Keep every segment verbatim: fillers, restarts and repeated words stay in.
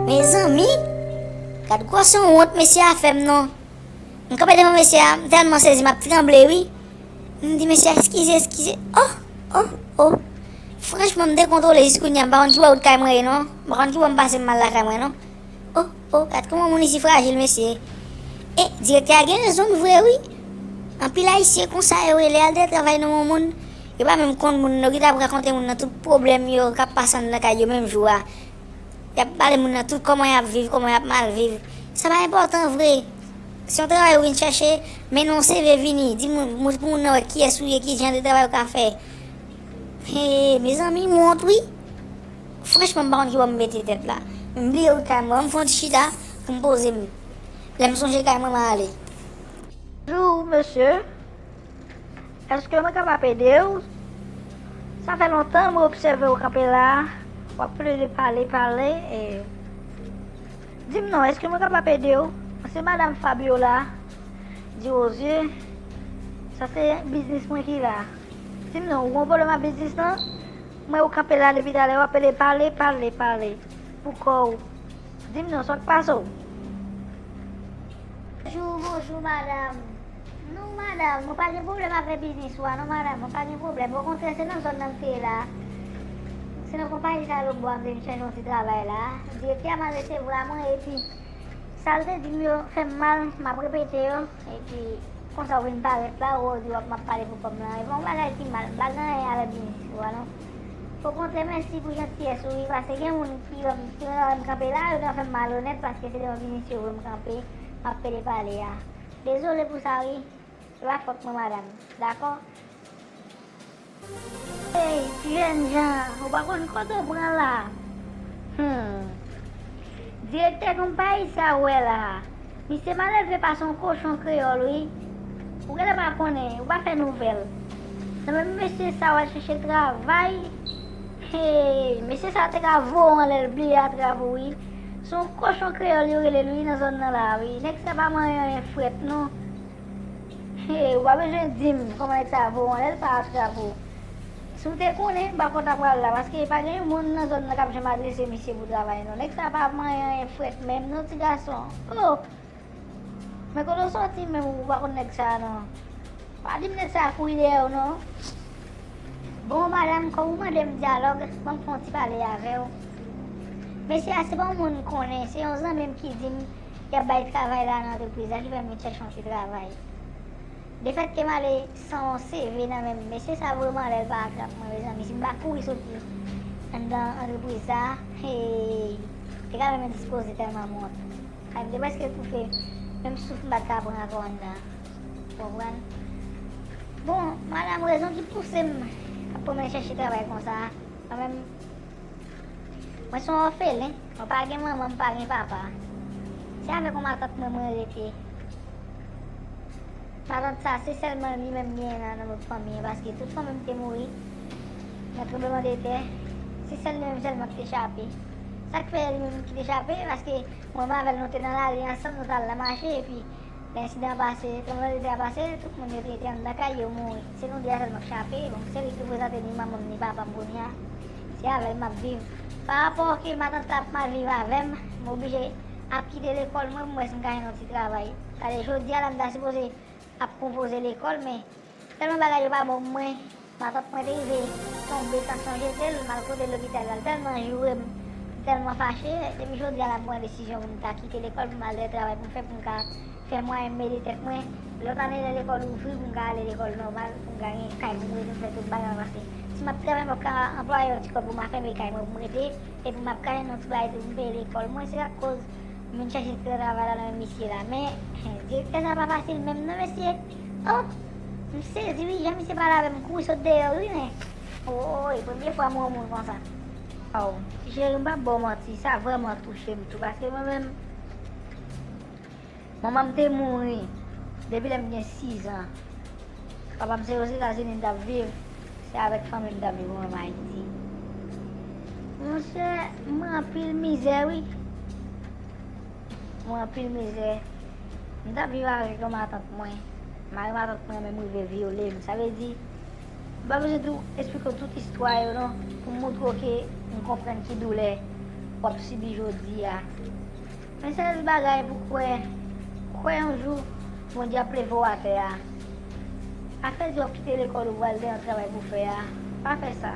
Mezanmi, gad gwosè wont mesye a fè m non. M kanpe devan mesye a, m tèlman sezi, m ap tranble wi. M di mesye a, eskize, eskize. Oh, oh, oh. Franchman, m dekontwole jis kounye a, m pa konn ki bò wout kay mwen ye non. M pa konn ki bò m pase m al lakay mwen non. Oh, oh, gad kòman moun isi frajil, mesye. E, direktè a gen rezon l vre wi. Anpil Ayisyen konsa yo rele al travay nan yon moun. Yo pa menm konn moun, yo gentan ap rakonte moun nan tout pwoblèm yo k ap pase anndan kay yo menm jou a. Y ap pale moun nan tout kòman y ap viv, kòman y ap mal viv. Sa pa enpòtan vre. Se yon travay ou vin chèche, mennen yon C V vini, di moun, moun, pou moun nan wè kiyès ou ye, ki jan de travay ou ka fè. He, mezanmi, m wont wi. Franchman, m pa konn ki bò m mete tèt la. M bliye wout kay mwen, m fè yon ti chita pou m poze m. Lè m sonje kay mwen, m ale. Bonjou, mesye. Èske mwen kapab ede w? Sa fè lontan mwen obsève w kanpe la. W ap plede pale, pale. E, di m non, èske mwen kapab ede w? Mwen se madanm Fabiola Dirosier. Sa se biznis mwen ki la. Di m non, ou gen yon pwoblèm ak biznis lan? Mwen ou kanpe la depi talè, w ap pede pale, pale, pale. Pou kò w. Di m non, sa k pase w? Bonjou, bonjou, madanm. Non, madanm, mwen pa gen pwoblèm avèk biznis ou a, non, madanm, mwen pa gen pwoblèm. Okontrè, se nan zòn nan m te ye la. Se nan konpayi Salobwa m te vin chèche yon ti travay la. Direktè a mal resevwa mwen, epi sa l te di m yo fè m mal, m ap repete yo. Epi, konsa w vin parèt la, ou di w ap, m ap pale pou kò m lan. E pa yon bagay ki mal, m pa gen anyen avèk biznis ou a non. Okontrè, mèsi pou jantiyès ou wi, paske gen moun ki wè m, ki wè m kanpe la, yo ta fè m malonèt, paske se devan biznis yo vre m kanpe, m ap pede pale a. Dezole pou sa wi. Se pa fòt mwen, madanm. Dakò? Hey, ti jènjan, ou pa konn kote w pran la. Hmm. Direktè konpayi sa ou wè la a, misye malelve pase yon kochon kreyòl, wi. Ou genlè pa konnen, ou pa fè nouvèl. Nan menm mesye sa w al chèche travay. Hey, mesye sa te ka voye w anlè, l bliye atrap ou, wi. Se yon kochon kreyòl yo rele l, wi, nan zòn nan la, wi. Nèg sa pa manyen anyen frèt, non. Hey, ou pa bezwen di m kòman nèg sa voye w anlè, l pa atrap ou. Si w te konnen, m pa konn ta pral la, paske pa gen moun nan zòn nan k ap janm adrese misye pou travay, non. Nèg sa pa manyen anyen frèt menm, non, ti gason. Oh! Men kote w soti menm, ou pa konn nèg sa, non. Pa di m nèg sa kouri dèyè w, non. Bon, madanm, kòm ou mande m dyalòg, ban m fè yon ti pale avè w. Mesye a, se pa yon moun m konnen, se yon zanmi m ki di m y ap bay travay la nan antrepriz la, ki fè m vin chèche yon ti travay. Defèt ke m ale san yon C V nan men m, mesye sa voye m anlè, l pa atrap mwen, mezanmi. Si m pa kouri soti anndan antrepriz sa, hey, te ka menm endispoze tèlman m wont. Kay m te prèske toufe, menm souf m pa t ka pran ankò anndan. Ou konprann? Bon, madanm, rezon ki pouse m ap pwomennen chèche travay konsa, mwen menm, mwen se yon òfelen, mwen pa gen manman, m pa gen papa. Se avèk yon matant mwen, mwen rete. Matant sa, se sèlman li menm m genyen nan, nan lòt fanmi an, paske tout fanmi m te mouri nan tranblemanntè. Se sèl li menm sèlman ki te chape. Sa k fè li menm ki te chape, paske mwen avè l, nou te nan lari ansanm, nou t al nan mache, epi lè ensidan an pase, tranblemanntè a pase, tout moun yo te, te anndan kay yo mouri. Se nou de a sèlman k chape. Bon, se li ki reprezante ni manman m, ni papa m kounye a. Se avè l m ap viv. Pa rapò ke matant la ap mal viv avè m, m oblije ap kite lekòl mwen pou m wè si m ka jwenn yon ti travay. Talè jodi a la, m ta sipoze ap konpoze lekòl, men tèlman bagay yo pa bon pou mwen, matant mwen te rive tonbe, tansyon jete l, m al kote l lopital la, l tèlman joure m, m tèlman fache, depi jodi a la m pran desizyon pou m ta kite lekòl, pou m al travay, pou m fè, pou m ka fè mwayen m ede tèt mwen. Lòt ane lè lekòl ouvri, pou m ka ale lekòl nòmal, pou m ka gen kay pou m rete, pou m fè tout bagay mwen, paske si m ap travay, m ap ka anplwaye yon ti kòb pou m afèmen kay mwen, pou m rete, epi m ap ka jwenn yon ti bagay tou pou m peye lekòl mwen. Se sa k koz m vin chèche travay la nan men misye la. Men, direktè sa pa fasil menm non, mesye. Oh! M sezi wi, jan misye pale avè m, m kouri sot deyò l wi, men. Woy, premye fwa m wè yon moun konsa. Aw, ti cheri, m p ap ba w manti, sa vrèman touche m tou, paske mwen menm, manman m te mouri depi lè m gen sis an. Papa m se Ozetazini m t ap viv, se avèk fanmi m m t ap viv mwen menm Ayiti. Monchè, m anpil mizè wi. Mwen anpil mizè. M t ap viv avèk yon matant mwen. Mari matant mwen menm rive vyole m. Sa vle di, M pa bezwen tou eksplike w tout istwa yo non, pou m montre w ke m konprann ki doulè w ap sibi jodi a. Men sèl bagay pou kwè, kwè yon jou Bondye ap leve w atè a. Afè di w ap kite lekòl ou pral gen yon travay pou fè a, pa fè sa.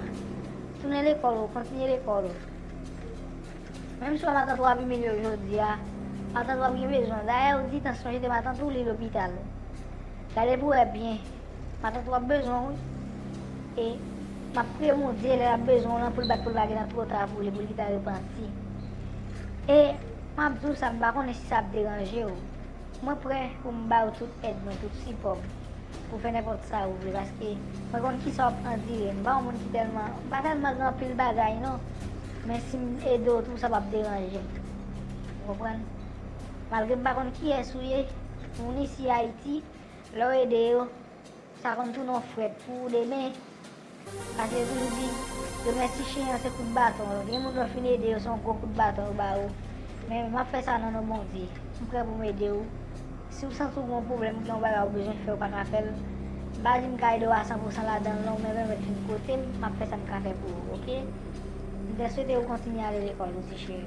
Tounen lekòl ou, kontinye lekòl ou. Menm si w wè matant ou ap imilye w jodi a, matant ou ap gen bezwen w. Dayè, ou di tansyon jete matant ou, li lopital. Gade pou wè byen. Matant ou ap bezwen w, wi. E m ap priye Bondye, lè l ap bezwen w lan, pou l bat pou l pa gentan twò ta pou li, pou l gentan repanti. E m ap di w sa, m pa konnen si sa ap deranje w. Mwen prè pou m ba w tout èd mwen, tout sipò m, pou fè nenpòt sa ou vle, paske mwen konn kisa w ap andire. M pa yon moun ki tèlman, m pa tèlman gen anpil bagay non, men si m ede w tou, sa p ap deranje m. Ou konprann? Malgre m pa konn kiyès ou ye, moun isi Ayiti, lè w ede yo, sa konn tounen yon frèt pou ou demen. Paske yo toujou di, remèsye chen an se kout baton. Gen moun lè w fin ede yo, se yon gwo kout baton yo ba ou. Men m ap fè sa nan non Bondye. M prè pou m ede w. Si w santi w gen yon pwoblèm, gen yon bagay ou bezwen fè, ou pa ka fè l, m pa di m ka ede w a san pou san ladan l non, men pèmèt vin kote m, m ap fè sa m ka fè pou ou, oke? M te swete ou kontinye ale lekòl ou, ti cheri.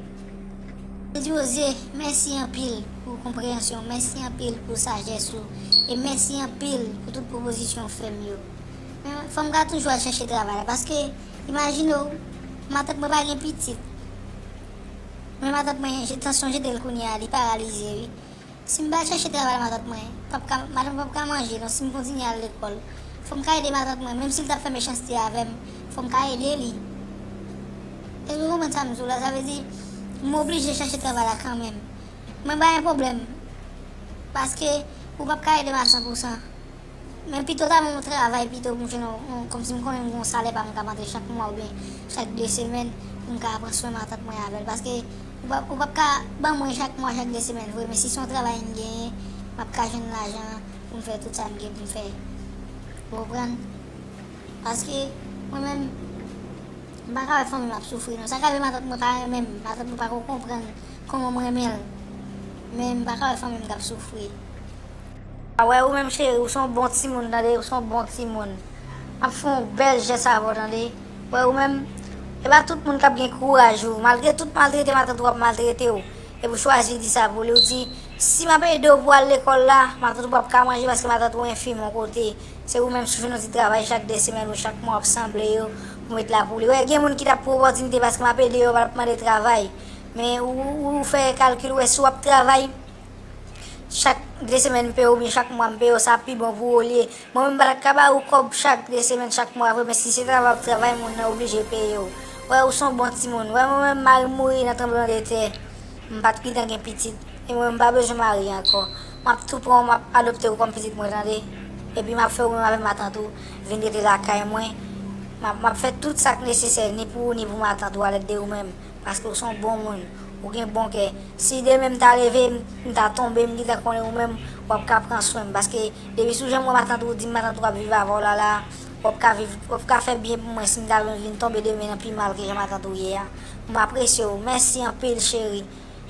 Jozye, mèsi anpil pou konpreyansyon w, mèsi anpil pou sajès ou, e mèsi anpil pou tout pwopozisyon w fè m yo. Men fò m ka toujou al chèche travay la, paske imajine w, matant mwen pa gen pitit. Men matant mwen, je- tansyon jete l kounye a, li paralize, wi. Si m pa al chèche travay matant mwen, p ap ka, matant mwen p ap ka manje non, si m kontinye al lekòl. Fò m ka ede matant mwen, menm si l t ap fè mechanste avè m, fò m ka ede li. Èske w konprann sa m di w la? Sa vle di, m oblije chèche travay la kanmenm. Mwen pa gen pwoblèm, paske ou p ap ka ede m a san pou san. Men pito ta ban m yon travay pito pou m jwenn yon, yon, kòmsi m konnen m gen yon salè pa m k ap antre chak mwa oubyen chak de semèn pou m ka pran swen matant mwen avè l. Paske ou p ap, ou p ap ka ban mwen chak mwa, chak de semèn vre, men si se yon travay m genyen, m ap ka jwenn lajan pou m fè tout sa m gen pou m fè. Ou konprann? Paske mwen menm, m pa ka wè fanmi m ap soufri non. Sa ka rive matant mwen pa renmen m, matant mwen pa ko konprann kòman m renmen l. Men m pa ka wè fanmi m k ap soufri. A wè ou menm cheri, ou se yon bon timoun tande, ou se yon bon timoun. M ap fè yon bèl jès avè w tande. Wè ou menm, e pa tout moun k ap gen kouraj ou, malgre tout maltrete matant ou ap maltrete w. Epi w chwazi di sa pou li, ou di, si m ap ede w pou w al lekòl la, matant ou p ap ka manje paske matant ou enfim yon kote. Se ou menm si w jwenn yon ti travay chak de semèn ou chak mwa w ap sanble yo, ou met la pou li. Wè, gen moun ki t ap pran opòtinite paske m ap ede yo, pa t ap mande travay. Men ou, ou, ou fè kalkil, wè, si w ap travay, chak de semèn m peye w oubyen chak mwa m peye w, sa pi bon pou ou olye mwen menm m pa t ap ka ba ou kòb chak de semèn, chak mwa vre, men si se travay w ap travay, moun nan oblije peye w. Wè, ou se yon bon timoun. Wè, mwen menm, mari m mouri nan tranblemanntè, m pa t gentan gen pitit, e mwen menm m pa bezwen mari ankò. M ap tou pran w, m ap adopte w kòm pitit mwen, tande. Epi m ap fè ou menm avèk matant ou vin rete lakay mwen. M ap, m ap fè tout sa k nesesè, ni pou ou, ni pou matant ou, alèd de ou menm. Paske ou se yon bon moun. Ou gen bon kè. Si demen m ta leve, m, m ta tonbe, m gentan konnen ou menm, w ap ka pran swen m. Paske depi sou jan m wè matant ou, di m matant ou ap viv avè w la, la, w ap ka viv, w ap ka fè byen pou mwen si m ta vin tonbe demen nan pi mal ke jan matant ou ye a. M apresye w. Mèsi anpil, cheri,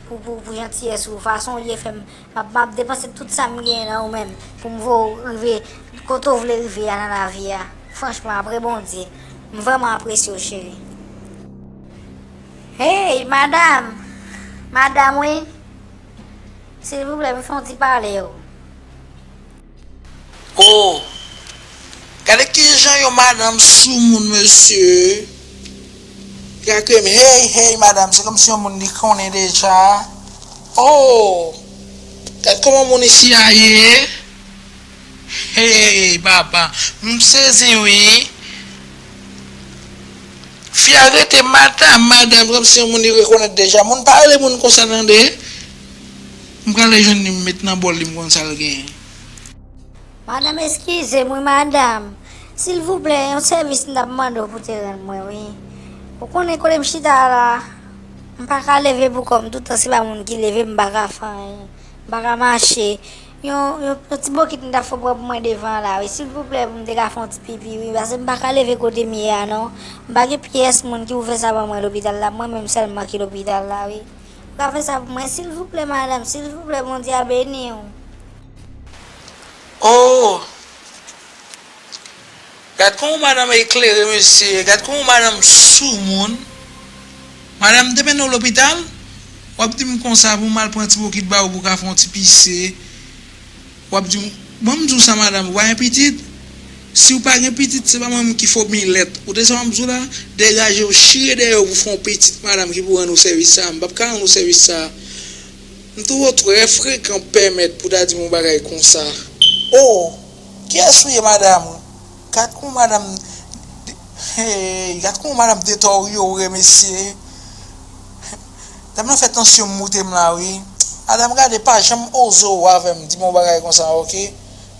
pou, pou, pou jantiyès ou. Fason w ye fè m, m ap, m ap depanse tout sa m genyen nan ou menm pou m voye w rive kote w vle rive a nan lavi a. Franchman, apre Bondye, m vrèman apresye w, cheri. Hey, madanm! Madanm, wi. Silvouplè, m fè yon ti pale w. Oh! Gade kijan yon madanm soumoun, mesye. Li ka kriye m, hey, hey, madanm, se kòmsi yon moun li konnen deja. Oh! Gad kòman moun isi a ye. Hey, papa, m sezi, wi. Fi a rete madanm, madanm, kòmsi yon moun li rekonèt deja. Moun pa rele moun konsa, tande. M prale jwenn li, m met nan bòl li, m konn sa l genyen. Madanm, eskize m, wi, madanm. Silvouplè, yon sèvis m t ap mande w pou te rann mwen, wi. Ou konnen kote m chita a la, m pa ka leve pou kò m, toutan se pa moun ki leve m, m pa ka fè anyen. M pa ka mache. Yon, yon, yon ti bokit m t ap fè w pran pou mwen devan la, wi. Silvouplè, pou m te ka fè yon ti pipi, wi. Paske m pa ka leve kote m ye a, non. M pa gen pyès moun ki pou fè sa ban mwen lopital la. Mwen menm sèlman ki lopital la, wi. Ou ka fè sa pou mwen, silvouplè, madanm. Silvouplè, Bondye a beni w. Oh! Gad kòman madanm eklere, mesye. Gad kòman madanm soumoun. Madanm, m te mennen w lopital, w ap di m konsa pou m al pran ti bokit ba ou pou w ka fè yon ti pise. W ap di m, ban m di w sa, madanm, ou pa gen pitit? Si w pa gen pitit, se pa mwen menm ki fòmilèt. Ou tande sa m ap di w la? Degaje w, chire dèyè w pou fè yon pitit, madanm, ki pou rann ou sèvis sa. M p ap ka rann ou sèvis sa. M twouve w trè frekan pou pèmèt pou w ta di m yon bagay konsa. Oh! Kiyès ou ye, madanm? Gad kòman madanm, hey, gad kòman madanm deteryore, mesye. Dam nan fè tansyon m moute m la, wi. Madanm, gade, pa janm oze w avè m, di m yon bagay konsa, oke?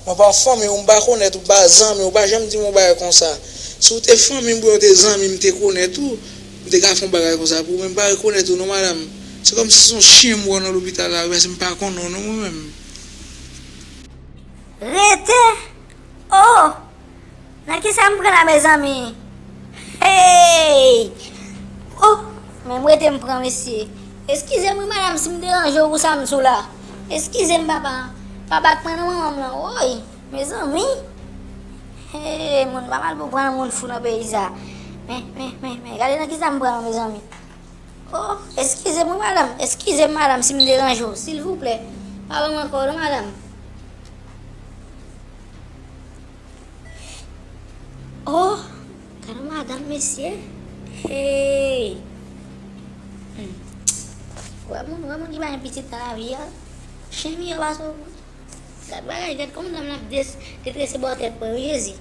Mwen pa fanmi w, m pa konèt ou, m pa zanmi w, pa janm di m yon bagay konsa. Si w te fanmi m, oubyen w te zanmi m, m te konèt ou, m te ka fè yon bagay konsa pou ou, men m pa rekonèt ou non, madanm. Se kòmsi se yon chen m wè w nan lopital la, wi, paske m pa konnen w non, mwen menm. Rete! Oh! Nan kisa m pran la, mezanmi? Hey! Oh! Men m rete m pran, mesye. Eskize m, wi, madanm, si m deranje w pou sa m sou la. Eskize m, papa. Pa bat mwen non, manman m lan. Woy! Mezanmi! Hey, moun pa mal pou pran moun fou nan peyi sa. Men, men, men, men, gade nan kisa m pran, mezanmi. Oh, eskize m, wi, madanm. Eskize m, madanm, si m deranje w. Silvouplè, pa ban m ankò, non, madanm. Oh, gade madanm, mesye. Hey! Hmm. Wè moun, wè moun ki pa gen pitit nan lavi a. Chen miyò pase w. Gad bagay, gad kòman madanm nan ap des, detrese bò tèt mwen, wi, Jezi.